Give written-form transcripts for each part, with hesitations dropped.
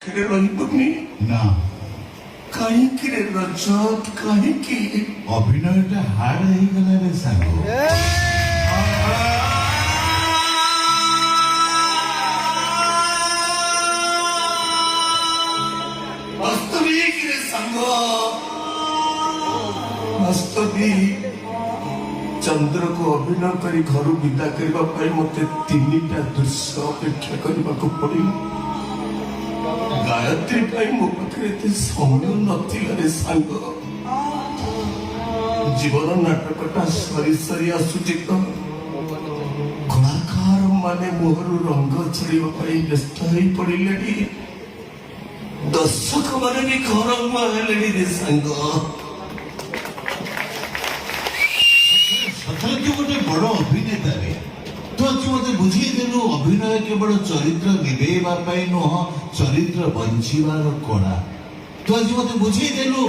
ପାଖରେ ରହିବନି? ନା। କାହିଁକି ରେ ରଜତ, କାହିଁକି? ଅଭିନୟଟା ହାର୍ଡ ହେଇଗଲା ରେ ସାଙ୍ଗ। ବାସ୍ତବିକ ରେ ସାଙ୍ଗ, ବାସ୍ତବିକ ଚନ୍ଦ୍ରକୁ ଅଭିନୟ କରି ଘରୁ ବିଦା କରିବା ପାଇଁ ମତେ ତିନିଟା ଦୃଶ୍ୟ ଅପେକ୍ଷା କରିବାକୁ ପଡିଲା। ଗାୟତ୍ରୀ ପାଇଁ ମୋ ପାଖରେ ଏତେ ସମୟ ନଥିଲା ରେ ସାଙ୍ଗ। ଜୀବନ ନାଟକଟା ସରି ସରି ଆସୁଛି ତ କଳାକାର ମାନେ ମୁହଁରୁ ରଙ୍ଗ ଛାଡ଼ିବା ପାଇଁ ବ୍ୟସ୍ତ ହେଇ ପଡ଼ିଲେଣି। ଦର୍ଶକ ମାନେ ବି ଘର ମୁହାଁ ହେଲେଣି ରେ ସାଙ୍ଗ। ସତରେ ତୁ ଗୋଟେ ବଡ ଅଭିନେତା ରେ। ତୁ ଆଜି ମତେ ବୁଝେଇ ଦେଲୁ, ଅଭିନୟ କେବଳ ଚରିତ୍ର ନିଭେଇବା ପାଇଁ ନୁହଁ, ଚରିତ୍ର ବଞ୍ଚିବାର କଳା। ତୁ ଆଜି ମତେ ବୁଝେଇ ଦେଲୁ,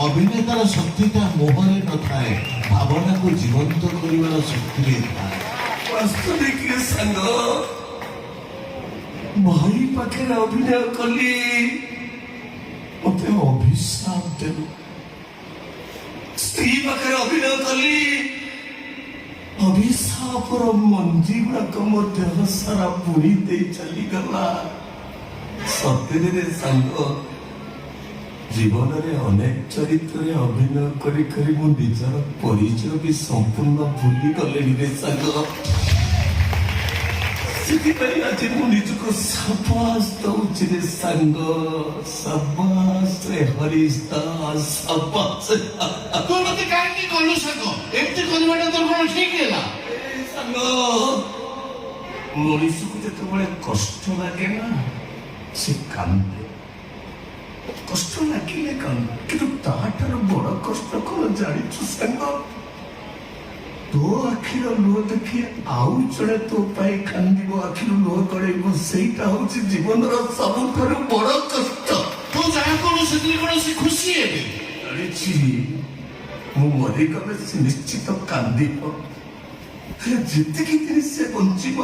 ଅଭିନେତାର ଶକ୍ତିଟା ମୁହଁରେ ନଥାଏ, ଭାବନାକୁ ଜୀବନ୍ତ କରିବାର ଶକ୍ତିରେ ଥାଏ। ବାସ୍ତବିକ ରେ ସାଙ୍ଗ, ଭାଇ ପାଖରେ ଅଭିନୟ କଲି, ମତେ ଅଭିଶାପ ଦେଲୁ। ସ୍ତ୍ରୀ ପାଖରେ ଅଭିନୟ କଲି, ଅଭିଶାପର ମଞ୍ଜି ଗୁଡାକ ମୋ ଦେହ ସାରା ବୁଣି ଦେଇ ଚାଲିଗଲା। ସତରେ ରେ ସାଙ୍ଗ, ଜୀବନରେ ଅନେକ ଚରିତ୍ରରେ ଅଭିନୟ କରି କରି ମୁଁ ନିଜର ପରିଚୟ ବି ସମ୍ପୂର୍ଣ୍ଣ ଭୁଲି ଗଲେଣି ରେ ସାଙ୍ଗ। ସେଥିପାଇଁ ଆଜି ମୁଁ ନିଜକୁ ସାବାସ ଦଉଛି ରେ ସାଙ୍ଗ। ସାବାସ ରେ ହରିଶ ଦାସ, ସାବାସ। ତୁ ମତେ କାହିଁକି କଲୁ ସାଙ୍ଗ? ଏମିତି କରିବାଟା ତୋର କଣ ଠିକ ହେଲା? ଏ ସାଙ୍ଗ, ମଣିଷକୁ ଯେତେବେଳେ କଷ୍ଟ ଲାଗେ ନା, ସେ କାନ୍ଦେ। କଷ୍ଟ ଲାଗିଲେ କାନ୍ଦେ। କିନ୍ତୁ ତାଠାରୁ ବଡ କଷ୍ଟ କଣ ଜାଣିଛୁ ସାଙ୍ଗ? ତୋ ଆଖିର ଲୁହ ଦେଖି ଆଉ ଜଣେ ତୋ ପାଇଁ କାନ୍ଦିବ, ଆଖିରୁ ଲୁହ ଗଡେଇବ, ସେଇଟା ହଉଛି ଜୀବନର ସବୁଠାରୁ ବଡ କଷ୍ଟ। ତୁ ଯାହା କରୁ ସେଥିରେ କଣ ସେ ଖୁସି ହେବେ? ଜାଣିଛି, ମୁଁ ମରିଗଲେ ସେ ନିଶ୍ଚିତ କାନ୍ଦିବ। ହେଲେ ଯେତିକି ଦିନ ସେ ବଞ୍ଚିବ,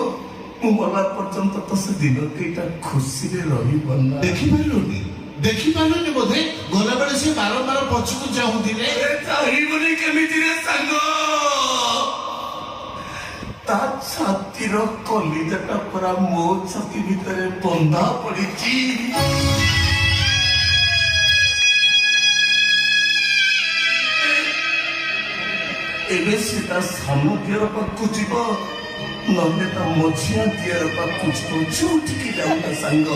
ମୁଁ ମଲା ପର୍ଯ୍ୟନ୍ତ ତ ସେ ଦିନ କେଇଟା ଖୁସିରେ ରହିବ ନା। ଦେଖିପାରିଲୁନି? ଦେଖିପାରିଲୁନି ବୋଧେ, ଗଲାବେଳେ ସେ ବାରମ୍ବାର ପଛକୁ ଚାହୁଁଥିଲେ। ଏ ଚାହିଁବନି କେମିତି ରେ ସାଙ୍ଗ? ତା ଛାତିର କଲିଜାଟା ପରା ମୋ ଛାତି ଭିତରେ ବନ୍ଧା ପଡିଛି। ଏବେ ସେ ତା ସାନ ଦିଅର ପାଖକୁ ଯିବ, ନହେଲେ ତା ମଝିଆ ଦିଅର ପାଖକୁ ଯିବ। ଯୋଉଠିକି ଯାଉ ନା ସାଙ୍ଗ।